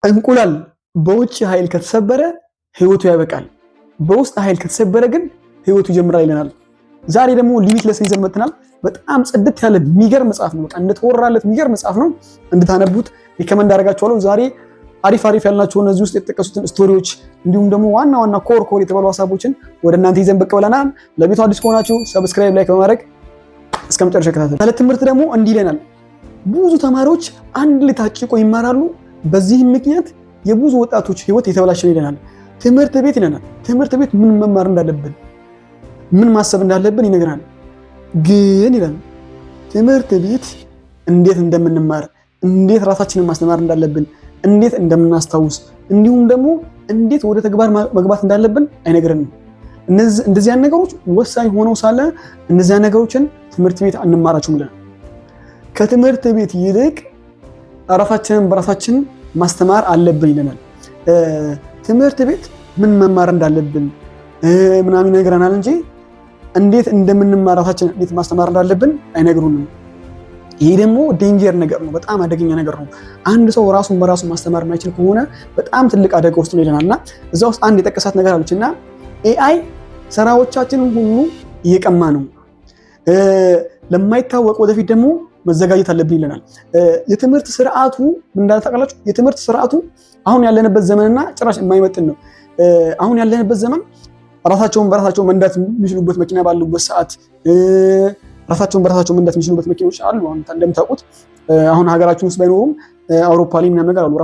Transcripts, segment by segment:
እንቁላል በውጭ ኃይል ከተሰበረ ህይወቱ ያበቃል፣ በውስጥ ኃይል ከተሰበረ ግን ህይወቱ ይጀምራል ይለናል። ዛሬ ደግሞ Limitless ን ይዘን መጥተናል። በጣም ጽድት ያለ የሚገርም መጽሐፍ ነው። በቃ እንደተወራለት የሚገርም መጽሐፍ ነው። እንድታነቡት recommend አደርጋችኋለሁ። ዛሬ አሪፍ አሪፍ ያልናቸው እነዚህ ውስጥ የተጠቀሱትን story ዎች እንዲሁም ደግሞ ዋና ዋና core core የተባሉ ሀሳቦችን ወደ እናንተ ይዘን ብቅ ብለናል። ለቤቱ አዲስ ከሆናችሁ subscribe፣ like በማድረግ እስከ መጨረሻ ተከታተሉ። ስለ ትምህርት ደግሞ እንዲህ ይለናል። ብዙ ተማሪዎች አንድ ላይ ታጭቆ ይማራሉ። በዚህም ምክንያት የብዙ ወጣቶች ህይወት የተበላሸ ነው ይለናል። ትምህርት ቤት ይለናል። ትምህርት ቤት ምን መማር እንዳለብን፣ ምን ማሰብ እንዳለብን ይነግረናል። ግን ይላል ትምህርት ቤት እንዴት እንደምንማር፣ እንዴት ራሳችንን ማስተማር እንዳለብን፣ እንዴት እንደምናስታውስ፣ እንዲሁም ደግሞ እንዴት ወደ ተግባር መግባት እንዳለብን አይነግረንም። እንደዚያን ነገሮች ወሳኝ ሆነው ሳለ እነዚያን ነገሮችን ትምህርት ቤት አንማራቸውም ይለናል። ከትምህርት ቤት ይልቅ ራሳችንን በራሳችን ማስተማር አለብን ይለናል። ትምህርት ቤት ምን መማር እንዳለብን ምናምን ይነግረናል እንጂ እንዴት እንደምንማር፣ ራሳችንን እንዴት ማስተማር እንዳለብን አይነግሩንም። ይሄ ደግሞ danger ነገር ነው፣ በጣም አደገኛ ነገር ነው። አንድ ሰው ራሱን በራሱ ማስተማር የማይችል ከሆነ በጣም ትልቅ አደጋ ውስጥ ነው ይለናል። እና እዛ ውስጥ አንድ የጠቀሳት ነገር አለች እና AI ስራዎቻችንን ሁሉ እየቀማ ነው፣ ለማይታወቅ ወደፊት ደግሞ መዘጋጀት አለብን ይለናል። የትምህርት ስርዓቱ ምን እንዳለ ታውቃላችሁ? የትምህርት ስርዓቱ አሁን ያለንበት ዘመንና ጭራሽ የማይመጥን ነው። አሁን ያለንበት ዘመን ራሳቸውን በራሳቸው መንዳት የሚችሉበት መኪና ባሉበት ሰዓት፣ ራሳቸውን በራሳቸው መንዳት የሚችሉበት መኪኖች አሉ። አሁን እንደምታውቁት አሁን ሀገራችን ውስጥ ባይኖሩም አውሮፓ ላይ ምናምን ነገር አሉ።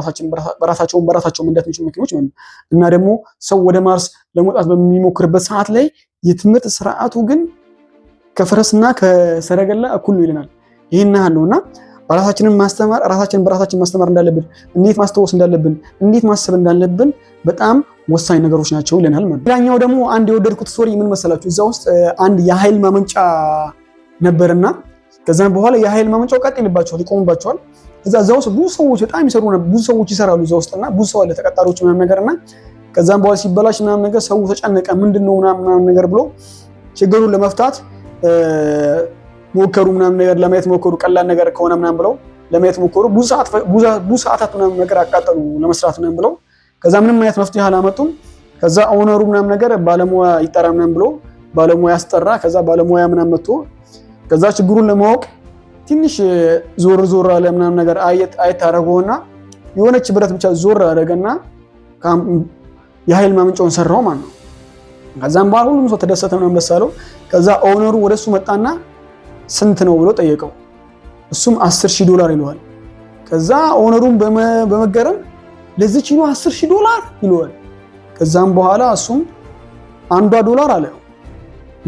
ራሳቸውን በራሳቸው መንዳት የሚችሉ መኪኖች ማለት ነው። እና ደግሞ ሰው ወደ ማርስ ለመውጣት በሚሞክርበት ሰዓት ላይ የትምህርት ስርዓቱ ግን ከፈረስና ከሰረገላ እኩል ነው ይለናል። ይህን ያህል ነው። እና ራሳችንን ማስተማር፣ ራሳችንን በራሳችን ማስተማር እንዳለብን፣ እንዴት ማስታወስ እንዳለብን፣ እንዴት ማሰብ እንዳለብን በጣም ወሳኝ ነገሮች ናቸው ይለናል ማለት ነው። ሌላኛው ደግሞ አንድ የወደድኩት story ምን መሰላችሁ? እዛ ውስጥ አንድ የኃይል ማመንጫ ነበርና ከዛም በኋላ የኃይል ማመንጫው ቀጥ ይልባቸዋል፣ ይቆምባቸዋል። እዛ ውስጥ ብዙ ሰዎች በጣም ይሰሩ ነበር። ብዙ ሰዎች ይሰራሉ እዛ ውስጥና ብዙ ሰው አለ፣ ተቀጣሪዎች ምናምን ነገርና ከዛም በኋላ ሲበላሽ ምናምን ነገር ሰው ተጨነቀ። ምንድነው ምናምን ምናምን ነገር ብሎ ችግሩን ለመፍታት ሞከሩ ምናምን ነገር፣ ለማየት ሞከሩ። ቀላል ነገር ከሆነ ምናምን ብለው ለማየት ሞከሩ። ብዙ ሰዓታት ምናምን ነገር አቃጠሉ ለመስራት ምናምን ብለው። ከዛ ምንም አይነት መፍትሄ አላመጡም። ከዛ owner ኡ ምናምን ነገር ባለሙያ ይጠራ ምናምን ብሎ ባለሙያ አስጠራ። ከዛ ባለሙያ ምናምን መጥቶ ከዛ ችግሩን ለማወቅ ትንሽ ዞር ዞር አለ ምናምን ነገር፣ አየት አየት አደረገውና የሆነች ብረት ብቻ ዞር አደረገና የኃይል ማመንጫውን ሰራው ማለት ነው። ከዛም በኋላ ሁሉም ሰው ተደሰተ ምናምን፣ ደስ አለው። ከዛ owner ኡ ወደሱ መጣና ስንት ነው ብሎ ጠየቀው። እሱም 10,000 ዶላር ይለዋል። ከዛ owner ኡም በመገረም ለዚች ነው 10,000 ዶላር ይለዋል። ከዛም በኋላ እሱም አንዷ ዶላር አለ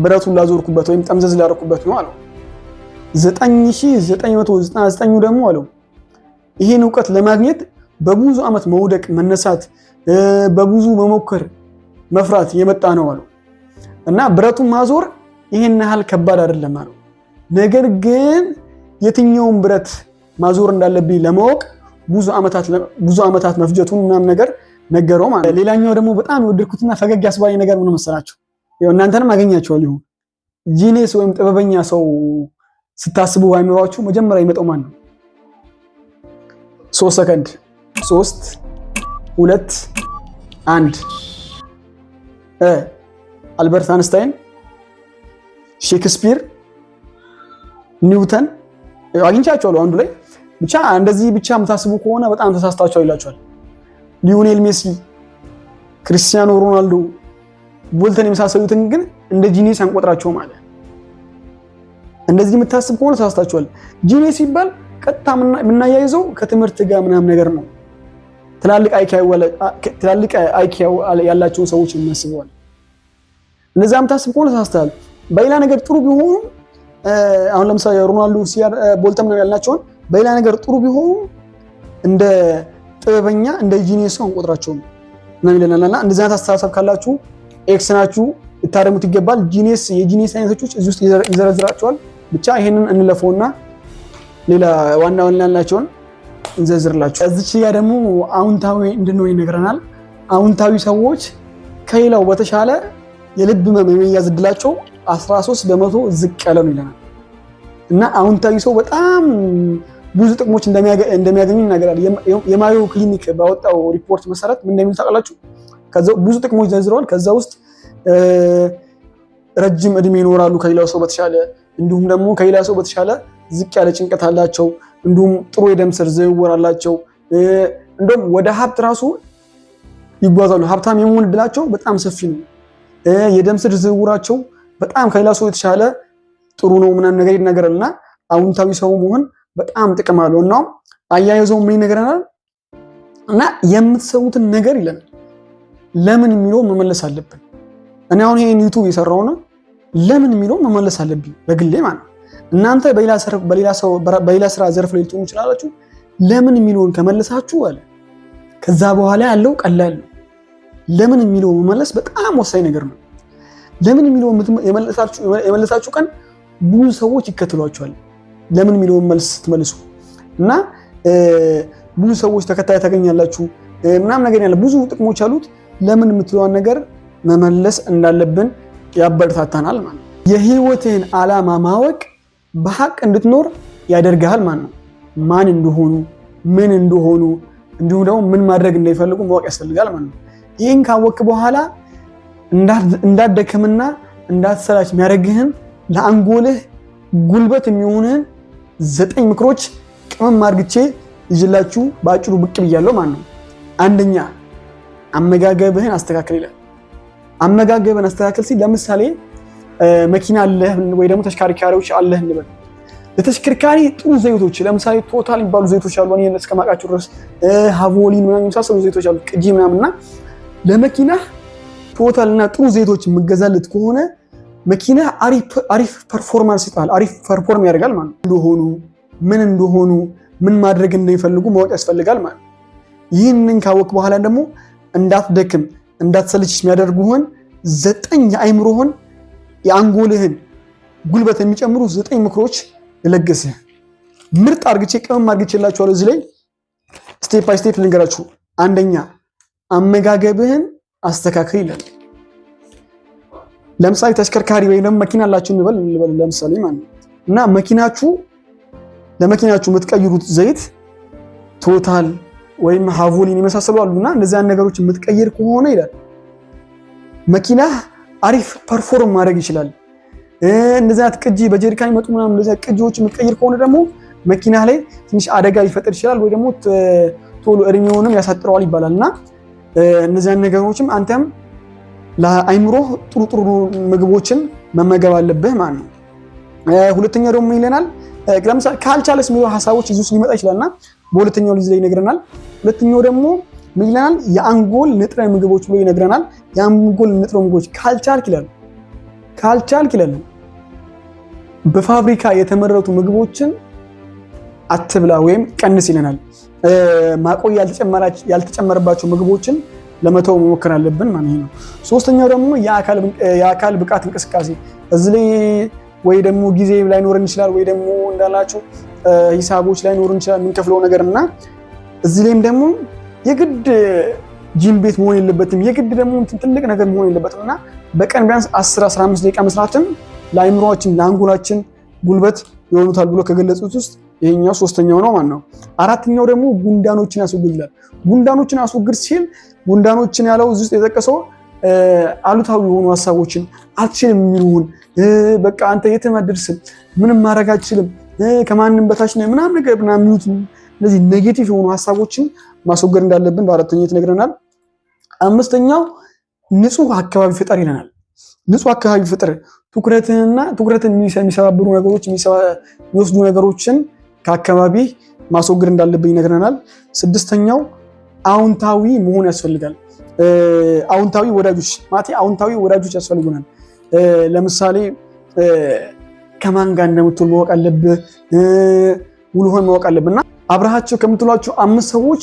ብረቱን ላዞርኩበት ወይም ጠምዘዝ ላደረኩበት ነው አለው። 9999ኙ ደግሞ አለው ይሄን እውቀት ለማግኘት በብዙ ዓመት መውደቅ፣ መነሳት፣ በብዙ መሞከር፣ መፍራት የመጣ ነው አለው። እና ብረቱን ማዞር ይሄን ያህል ከባድ አይደለም አለው። ነገር ግን የትኛውን ብረት ማዞር እንዳለብኝ ለማወቅ ብዙ ዓመታት መፍጀቱን ምናምን ነገር ነገረው ማለት ነው። ሌላኛው ደግሞ በጣም የወደድኩትና ፈገግ ያስባለኝ ነገር ምን መሰላችሁ? ያው እናንተንም አገኛቸዋል ይሁን፣ genius ወይም ጥበበኛ ሰው ስታስቡ አይምሯችሁ መጀመሪያ ይመጣው ማን ነው? 3 ሰከንድ፣ 3፣ 2፣ 1። አልበርት አንስታይን፣ ሼክስፒር፣ ኒውተን አግኝቻቸዋለሁ አንዱ ላይ። ብቻ እንደዚህ ብቻ የምታስቡ ከሆነ በጣም ተሳስታችኋል ይላቸዋል። ሊዮኔል ሜሲ፣ ክርስቲያኖ ሮናልዶ፣ ቦልተን የመሳሰሉትን ግን እንደ genius አንቆጥራቸውም አለ። እንደዚህ የምታስብ ከሆነ ተሳስታችኋል። Genius ሲባል ቀጥታ የምናያይዘው ከትምህርት ጋር ምናምን ነገር ነው። ትላልቅ IQ ያላቸውን ሰዎች እናስበዋል። እንደዛ የምታስብ ከሆነ ተሳስተሃል። በሌላ ነገር ጥሩ ቢሆኑ፣ አሁን ለምሳሌ ሮናልዶ፣ ሲያር፣ ቦልተን ምናምን ያልናቸውን በሌላ ነገር ጥሩ ቢሆኑ እንደ ጥበበኛ፣ እንደ genius ሰው አንቆጥራቸውም ምናምን ይለናል። እና እንደዚህ አይነት አስተሳሰብ ካላችሁ X ናችሁ፣ ልታረሙት ይገባል። የ genius አይነቶች እዚህ ውስጥ ይዘረዝራቸዋል። ብቻ ይሄንን እንለፈውና ሌላ ዋና ዋና ያልናቸውን እንዘርዝርላችሁ። እዚች ጋ ደግሞ አዎንታዊ እንድንሆን ይነግረናል። አዎንታዊ ሰዎች ከሌላው በተሻለ የልብ ህመም የመያዝ እድላቸው 13% ዝቅ ያለ ነው ይለናል። እና አዎንታዊ ሰው በጣም ብዙ ጥቅሞች እንደሚያገኙ ይናገራል። የማዮ ክሊኒክ ባወጣው ሪፖርት መሰረት ምን እንደሚሉ ታውቃላችሁ? ብዙ ጥቅሞች ዘርዝረዋል። ከዛ ውስጥ ረጅም እድሜ ይኖራሉ ከሌላው ሰው በተሻለ፣ እንዲሁም ደግሞ ከሌላ ሰው በተሻለ ዝቅ ያለ ጭንቀት አላቸው፣ እንዲሁም ጥሩ የደም ስር ዝውውር አላቸው። እንደውም ወደ ሀብት ራሱ ይጓዛሉ። ሀብታም የመሆን እድላቸው በጣም ሰፊ ነው። የደም ስር ዝውውራቸው በጣም ከሌላ ሰው የተሻለ ጥሩ ነው ምናምን ነገር ይናገራል። እና አዎንታዊ ሰው መሆን በጣም ጥቅም አለው። እና አያይዘው ምን ይነግረናል? እና የምትሰሩትን ነገር ይለናል ለምን የሚለው መመለስ አለብን። እኔ አሁን ይሄን ዩቱብ የሰራው ነው ለምን የሚለው መመለስ አለብኝ በግሌ ማለት ነው። እናንተ በሌላ ስራ ዘርፍ ላይ ልትሆኑ ይችላላችሁ። ለምን የሚለውን ከመለሳችሁ አለ ከዛ በኋላ ያለው ቀላል ነው። ለምን የሚለው መመለስ በጣም ወሳኝ ነገር ነው። ለምን የሚለውን የመለሳችሁ ቀን ብዙ ሰዎች ይከተሏችኋል። ለምን የሚለውን መልስ ስትመልሱ እና ብዙ ሰዎች ተከታይ ታገኛላችሁ ምናምን ነገር ያለ ብዙ ጥቅሞች አሉት። ለምን የምትለዋን ነገር መመለስ እንዳለብን ያበረታታናል ማለት ነው። የህይወትህን ዓላማ ማወቅ በሀቅ እንድትኖር ያደርግሃል ማለት ነው። ማን እንደሆኑ፣ ምን እንደሆኑ እንዲሁም ደግሞ ምን ማድረግ እንደሚፈልጉ ማወቅ ያስፈልጋል ማለት ነው። ይህን ካወቅክ በኋላ እንዳትደክምና እንዳትሰላች የሚያደርግህን ለአንጎልህ ጉልበት የሚሆንህን 9 ምክሮች ቅመም አድርግቼ ይዤላችሁ በአጭሩ ብቅ ብያለሁ ማለት ነው። አንደኛ አመጋገብህን አስተካክል ይላል። አመጋገብህን አስተካክል ሲል ለምሳሌ መኪና አለህ ወይ ደግሞ ተሽከርካሪዎች አለህ እንበል። ለተሽከርካሪ ጥሩ ዘይቶች ለምሳሌ ቶታል የሚባሉ ዘይቶች አሉ። እኔ እስከማውቃቸው ድረስ ሃቮሊን ምናምን የመሳሰሉ ዘይቶች አሉ፣ ቅጂ ምናምን እና ለመኪናህ ቶታል እና ጥሩ ዘይቶች የምገዛለት ከሆነ መኪና አሪፍ performance ይጣል፣ አሪፍ perform ያደርጋል ማለት ነው። እንደሆኑ ምን እንደሆኑ ምን ማድረግ እንደሚፈልጉ ማወቅ ያስፈልጋል ማለት ነው። ይህንን ካወቅ በኋላ ደግሞ እንዳትደክም እንዳትሰልች የሚያደርጉህን 9 የአእምሮህን የአንጎልህን ጉልበት የሚጨምሩ 9 ምክሮች ልለግስህ። ምርጥ አርግቼ ቅመም አርግቼላችኋለሁ። እዚህ ላይ step by step ልንገራችሁ። አንደኛ አመጋገብህን አስተካክል ይላል። ለምሳሌ ተሽከርካሪ ወይም ደግሞ መኪና አላችሁ እንበል ለምሳሌ ማለት ነው እና መኪናችሁ ለመኪናችሁ የምትቀይሩት ዘይት ቶታል ወይም ሃቮሊን የመሳሰሉ አሉና እንደዚያን ነገሮች የምትቀይር ከሆነ ይላል መኪናህ አሪፍ perform ማድረግ ይችላል። እንደዚህ አይነት ቅጂ በጀሪካን ይመጡ ምናምን እንደዚህ ቅጂዎች የምትቀይር ከሆነ ደግሞ መኪናህ ላይ ትንሽ አደጋ ሊፈጥር ይችላል፣ ወይ ደግሞ ቶሎ እድሜውንም ያሳጥረዋል ይባላል እና እነዚያን ነገሮችም አንተም ለአይምሮህ ጥሩ ጥሩ ምግቦችን መመገብ አለብህ ማለት ነው። ሁለተኛው ደግሞ ይለናል ለምሳሌ ካልቻለስ የሚለው ሀሳቦች እዚህ ውስጥ ሊመጣ ይችላልና በሁለተኛው ልጅ ላይ ይነግረናል። ሁለተኛው ደግሞ ምን ይለናል? የአንጎል ንጥረ ምግቦች ብሎ ይነግረናል። የአንጎል ንጥረ ምግቦች ካልቻልክ ይላል ካልቻልክ ይላል በፋብሪካ የተመረቱ ምግቦችን አትብላ ወይም ቀንስ ይለናል። ማቆያ ያልተጨመረባቸው ምግቦችን ለመተው መሞከር አለብን ማለት ነው። ሶስተኛው ደግሞ የአካል ብቃት እንቅስቃሴ እዚህ ላይ ወይ ደግሞ ጊዜ ላይኖረን ይችላል፣ ወይ ደግሞ እንዳላችሁ ሂሳቦች ላይኖረን ይችላል የምንከፍለው ነገር እና እዚህ ላይም ደግሞ የግድ ጂም ቤት መሆን የለበትም፣ የግድ ደግሞ ትልቅ ነገር መሆን የለበትም እና በቀን ቢያንስ 10 15 ደቂቃ መስራትም ለአይምሮአችን ለአንጎላችን ጉልበት ይሆኑታል ብሎ ከገለጹት ውስጥ ይሄኛው ሶስተኛው ነው ማለት ነው። አራተኛው ደግሞ ጉንዳኖችን አስወግድ ይላል። ጉንዳኖችን አስወግድ ሲል ጉንዳኖችን ያለው እዚህ ውስጥ የጠቀሰው አሉታዊ የሆኑ ሀሳቦችን አትችልም የሚሉን በቃ አንተ የትም አትደርስም፣ ምንም ማድረግ አትችልም፣ ከማንም በታች ነህ ምናምን ነገር ምናምን የሚሉት እነዚህ negative የሆኑ ሀሳቦችን ማስወገድ እንዳለብን በአራተኛው ይነግረናል። አምስተኛው ንጹህ አካባቢ ፍጠር ይለናል። ንጹህ አካባቢ ፍጠር ትኩረትንና ትኩረትን የሚሰባብሩ ነገሮች የሚወስዱ ነገሮችን ከአካባቢ ማስወገድ እንዳለብን ይነግረናል። ስድስተኛው አዎንታዊ መሆን ያስፈልጋል። አዎንታዊ ወዳጆች ማለት አዎንታዊ ወዳጆች ያስፈልጉናል። ለምሳሌ ከማን ጋር እንደምትውል ማወቅ አለብህ። ውሎህን ማወቅ አለብህ እና አብረሃቸው ከምትውላቸው 5 ሰዎች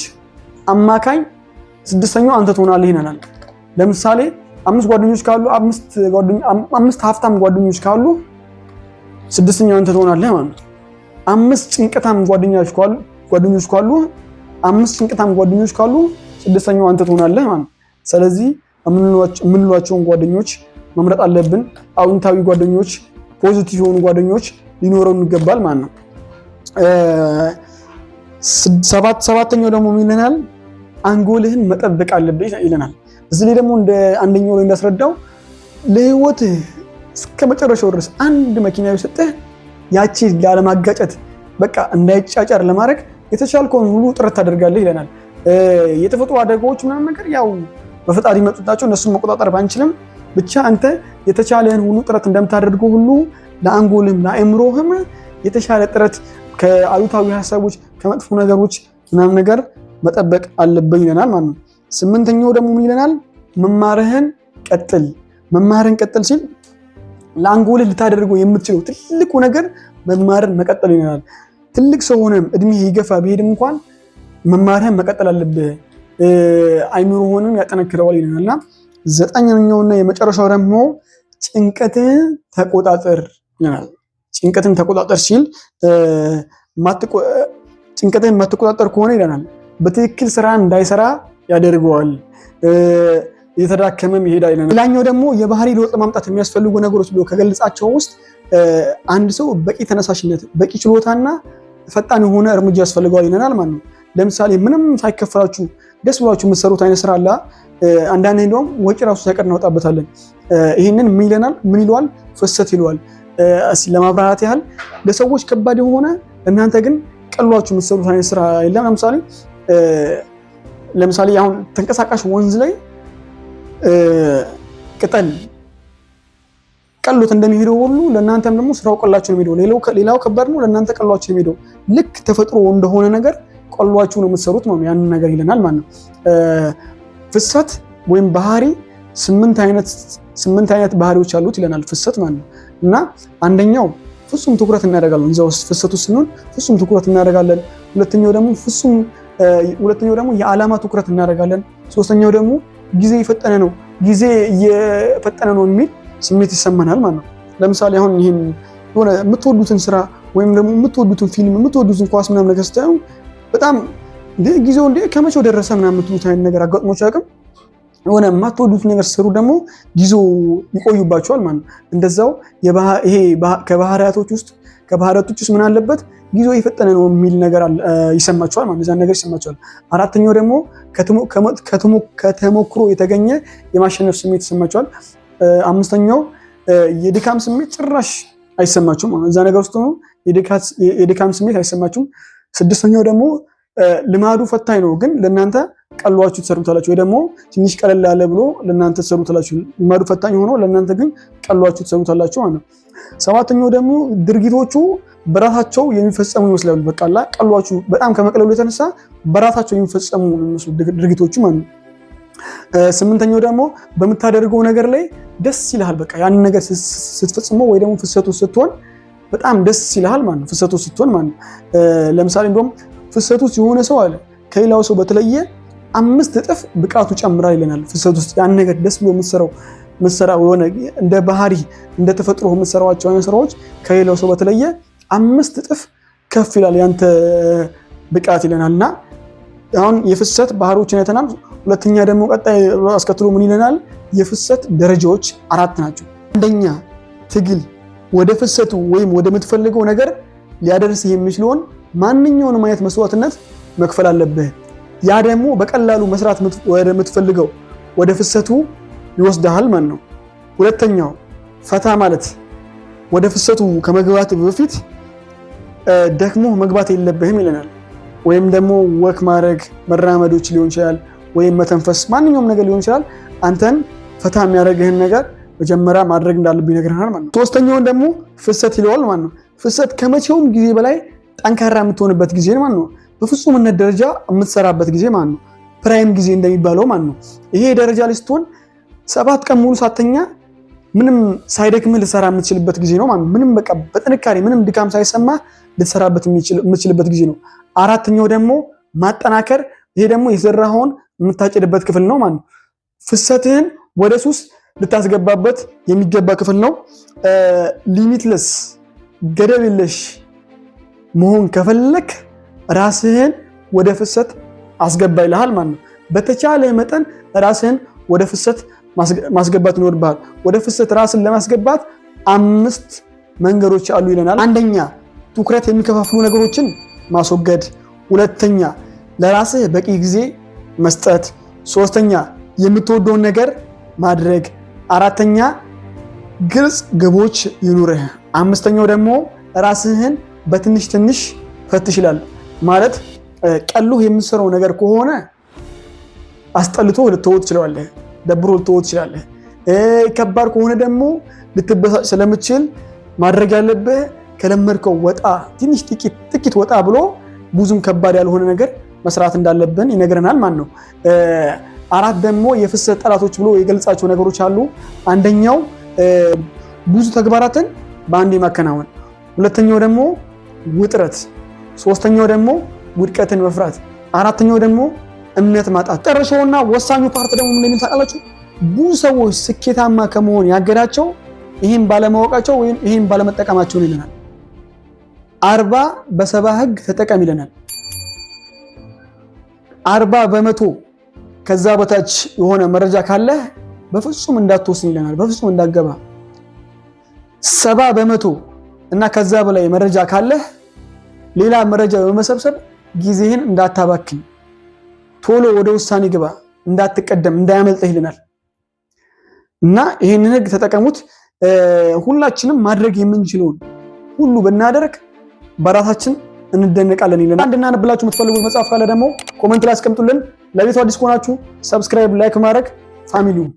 አማካኝ ስድስተኛው አንተ ትሆናለህ ይለናል። ለምሳሌ 5 ጓደኞች ካሉ 5 ሀብታም ጓደኞች ካሉ ስድስተኛው አንተ ትሆናለህ ማለት ነው። 5 ጭንቀታም ጓደኞች ካሉ 5 ጭንቀታም ጓደኞች ካሉ ስድስተኛው አንተ ትሆናለህ ማለት ነው። ስለዚህ የምንሏቸውን ጓደኞች መምረጥ አለብን። አዎንታዊ ጓደኞች፣ positive የሆኑ ጓደኞች ሊኖረን ይገባል ማለት ነው። ሰባተኛው ደግሞ ምን ይለናል? አንጎልህን መጠበቅ አለብህ ይለናል። እዚህ ላይ ደግሞ እንደ አንደኛው ላይ እንዳስረዳው ለህይወትህ እስከ መጨረሻው ድረስ አንድ መኪና ቢሰጥህ ያቺ ላለማጋጨት በቃ እንዳይጫጫር ለማድረግ የተቻልከውን ሁሉ ጥረት ታደርጋለህ ይለናል። የተፈጥሮ አደጋዎች ምናምን ነገር ያው በፈጣሪ መጡታቸው እነሱን መቆጣጠር ባንችልም ብቻ አንተ የተቻለህን ሁሉ ጥረት እንደምታደርገው ሁሉ ለአንጎልህም ለአእምሮህም የተሻለ ጥረት ከአሉታዊ ሀሳቦች ከመጥፎ ነገሮች ምናምን ነገር መጠበቅ አለብን ይለናል ማለት ነው። ስምንተኛው ደግሞ ምን ይለናል? መማርህን ቀጥል። መማርህን ቀጥል ሲል ለአንጎልህ ልታደርገው የምትችለው ትልቁ ነገር መማርን መቀጠል ይለናል። ትልቅ ሰው ሆነም እድሜህ ይገፋ ቢሄድም እንኳን መማርህን መቀጠል አለብህ፣ አይምሮህንም ያጠነክረዋል ይለናል። እና ዘጠነኛውና የመጨረሻው ደግሞ ጭንቀትን ተቆጣጠር ይለናል። ጭንቀትን ተቆጣጠር ሲል ጭንቀትን የማትቆጣጠር ከሆነ ይለናል በትክክል ስራ እንዳይሰራ ያደርገዋል፣ እየተዳከመም ይሄዳል ይለናል። ሌላኛው ደግሞ የባህሪ ለውጥ ማምጣት የሚያስፈልጉ ነገሮች ብሎ ከገለጻቸው ውስጥ አንድ ሰው በቂ ተነሳሽነት፣ በቂ ችሎታና ፈጣን የሆነ እርምጃ ያስፈልገዋል ይለናል ማለት ነው። ለምሳሌ ምንም ሳይከፈላችሁ ደስ ብሏችሁ የምትሰሩት አይነት ስራ አለ። አንዳንዴ እንደውም ወጪ ራሱ ሳይቀር እናወጣበታለን። ይህንን ምን ይለናል? ምን ይለዋል? ፍሰት ይለዋል። ለማብራራት ያህል ለሰዎች ከባድ የሆነ እናንተ ግን ቀሏችሁ የምትሰሩት አይነት ስራ የለም። ለምሳሌ አሁን ተንቀሳቃሽ ወንዝ ላይ ቅጠል ቀሎት እንደሚሄደው ሁሉ ለእናንተም ደግሞ ስራው ቀላችሁ ነው የሚሄደው። ሌላው ከባድ ነው፣ ለእናንተ ቀሏችሁ ነው የሚሄደው። ልክ ተፈጥሮ እንደሆነ ነገር ቀሏችሁ ነው የምትሰሩት ነው ያንን ነገር ይለናል ማለት ነው። ፍሰት ወይም ባህሪ ስምንት አይነት ባህሪዎች አሉት ይለናል ፍሰት ማለት ነው። እና አንደኛው ፍጹም ትኩረት እናደርጋለን። እዛ ውስጥ ፍሰቱ ስንሆን ፍጹም ትኩረት እናደርጋለን። ሁለተኛው ደግሞ ፍጹም ሁለተኛው ደግሞ የዓላማ ትኩረት እናደርጋለን። ሶስተኛው ደግሞ ጊዜ የፈጠነ ነው ጊዜ እየፈጠነ ነው የሚል ስሜት ይሰማናል ማለት ነው። ለምሳሌ አሁን ይህን የሆነ የምትወዱትን ስራ ወይም ደግሞ የምትወዱትን ፊልም የምትወዱትን ኳስ ምናምን ነገር ስታዩ በጣም እንዴ ጊዜው እንዴ ከመቼው ደረሰ ምናምን የምትሉት አይነት ነገር አጋጥሟችሁ አያውቅም? የሆነ የማትወዱት ነገር ስትሰሩ ደግሞ ጊዜው ይቆዩባቸዋል ማለት ነው። እንደዛው ይሄ ከባህሪያቶች ውስጥ ምን አለበት ጊዜው የፈጠነ ነው የሚል ነገር ይሰማቸዋል ማለት ነው። ነገር ይሰማቸዋል። አራተኛው ደግሞ ከተሞክሮ የተገኘ የማሸነፍ ስሜት ይሰማቸዋል። አምስተኛው የድካም ስሜት ጭራሽ አይሰማችሁም። እዛ ነገር ውስጥ ሆኖ የድካም ስሜት አይሰማችሁም። ስድስተኛው ደግሞ ልማዱ ፈታኝ ነው፣ ግን ለእናንተ ቀሏችሁ ትሰሩታላችሁ፣ ወይ ደግሞ ትንሽ ቀለል ያለ ብሎ ለእናንተ ትሰሩታላችሁ። ልማዱ ፈታኝ ሆኖ ለእናንተ ግን ቀሏችሁ ትሰሩታላችሁ ማለት ነው። ሰባተኛው ደግሞ ድርጊቶቹ በራሳቸው የሚፈጸሙ ይመስላሉ። በቃላ ቀሏችሁ በጣም ከመቅለሉ የተነሳ በራሳቸው የሚፈጸሙ የሚመስሉ ድርጊቶቹ ማለት ነው። ስምንተኛው ደግሞ በምታደርገው ነገር ላይ ደስ ይልሃል። በቃ ያንን ነገር ስትፈጽመው ወይ ደግሞ ፍሰቱ ስትሆን በጣም ደስ ይልሃል ማለት ነው። ፍሰቱ ስትሆን ማለት ነው። ለምሳሌ እንደውም ፍሰቱ የሆነ ሰው አለ ከሌላው ሰው በተለየ 5 እጥፍ ብቃቱ ጨምራል ይለናል። ፍሰት ውስጥ ያን ነገር ደስ ብሎ የምትሰራው የሆነ እንደ ባህሪ እንደ ተፈጥሮ የምትሰራቸው አይነት ስራዎች ከሌላው ሰው በተለየ 5 እጥፍ ከፍ ይላል ያንተ ብቃት ይለናል። እና አሁን የፍሰት ባህሪዎችን አይተናል። ሁለተኛ ደግሞ ቀጣይ አስከትሎ ምን ይለናል? የፍሰት ደረጃዎች 4 ናቸው። አንደኛ ትግል፣ ወደ ፍሰቱ ወይም ወደምትፈልገው ነገር ሊያደርስህ የሚችለውን ማንኛውንም አይነት መስዋዕትነት መክፈል አለብህ። ያ ደግሞ በቀላሉ መስራት ወደምትፈልገው ወደ ፍሰቱ ይወስድሃል ማለት ነው። ሁለተኛው ፈታ ማለት፣ ወደ ፍሰቱ ከመግባት በፊት ደክሞ መግባት የለብህም ይለናል። ወይም ደግሞ walk ማድረግ መራመዶች ሊሆን ይችላል፣ ወይም መተንፈስ፣ ማንኛውም ነገር ሊሆን ይችላል። አንተን ፈታ የሚያደርግህን ነገር መጀመሪያ ማድረግ እንዳለብህ ይነግረናል ማለት ነው። ሶስተኛውን ደግሞ ፍሰት ይለዋል ማለት ነው። ፍሰት ከመቼውም ጊዜ በላይ ጠንካራ የምትሆንበት ጊዜ ማለት ነው። በፍጹምነት ደረጃ የምትሰራበት ጊዜ ማለት ነው። prime ጊዜ እንደሚባለው ማለት ነው። ይሄ ደረጃ ላይ ስትሆን 7 ቀን ሙሉ ሳትተኛ ምንም ሳይደክምህ ልትሰራ የምትችልበት ጊዜ ነው ማለት ነው። ምንም በቃ በጥንካሬ ምንም ድካም ሳይሰማ ልትሰራበት የምትችልበት ጊዜ ነው። አራተኛው ደግሞ ማጠናከር፣ ይሄ ደግሞ የዘራኸውን የምታጭድበት ክፍል ነው ማለት ነው። ፍሰትህን ወደ ሱስ ልታስገባበት የሚገባ ክፍል ነው። limitless ገደብ የለሽ መሆን ከፈለክ ራስህን ወደ ፍሰት አስገባ ይልሃል ማለት ነው። በተቻለ መጠን ራስህን ወደ ፍሰት ማስገባት ይኖርብሃል። ወደ ፍሰት ራስን ለማስገባት 5 መንገዶች አሉ ይለናል። አንደኛ ትኩረት የሚከፋፍሉ ነገሮችን ማስወገድ። ሁለተኛ ለራስህ በቂ ጊዜ መስጠት። ሶስተኛ የምትወደውን ነገር ማድረግ። አራተኛ ግልጽ ግቦች ይኑርህ። አምስተኛው ደግሞ ራስህን በትንሽ ትንሽ ፈትሽ ይላል። ማለት ቀሎህ የምትሰራው ነገር ከሆነ አስጠልቶ ልትተወው ትችላለህ፣ ደብሮ ልትተወው ትችላለህ። ከባድ ከሆነ ደግሞ ልትበሳጭ ስለምትችል ማድረግ ያለብህ ከለመድከው ወጣ ትንሽ ጥቂት ወጣ ብሎ ብዙም ከባድ ያልሆነ ነገር መስራት እንዳለብን ይነግረናል ማለት ነው። አራት ደግሞ የፍሰት ጠላቶች ብሎ የገለጻቸው ነገሮች አሉ። አንደኛው ብዙ ተግባራትን በአንድ ማከናወን፣ ሁለተኛው ደግሞ ውጥረት፣ ሶስተኛው ደግሞ ውድቀትን መፍራት፣ አራተኛው ደግሞ እምነት ማጣት። መጨረሻውና ወሳኙ part ደግሞ ምን እንደሚል ታውቃላችሁ? ብዙ ሰዎች ስኬታማ ከመሆን ያገዳቸው ይህን ባለማወቃቸው ወይም ይህን ባለመጠቀማቸው ነው ይለናል። 40 በ70 ህግ ተጠቀም ይለናል። 40% ከዛ በታች የሆነ መረጃ ካለህ በፍጹም እንዳትወስን ይለናል። በፍጹም እንዳትገባ። 70% እና ከዛ በላይ መረጃ ካለህ ሌላ መረጃ በመሰብሰብ ጊዜህን እንዳታባክን፣ ቶሎ ወደ ውሳኔ ግባ፣ እንዳትቀደም፣ እንዳያመልጥህ ይለናል። እና ይህንን ህግ ተጠቀሙት። ሁላችንም ማድረግ የምንችለውን ሁሉ ብናደርግ በራሳችን እንደነቃለን ይለናል። እንድናነብላችሁ የምትፈልጉት መጽሐፍ ካለ ደግሞ comment ላይ አስቀምጡልን። ለቤቱ አዲስ ከሆናችሁ subscribe፣ like ማድረግ family ው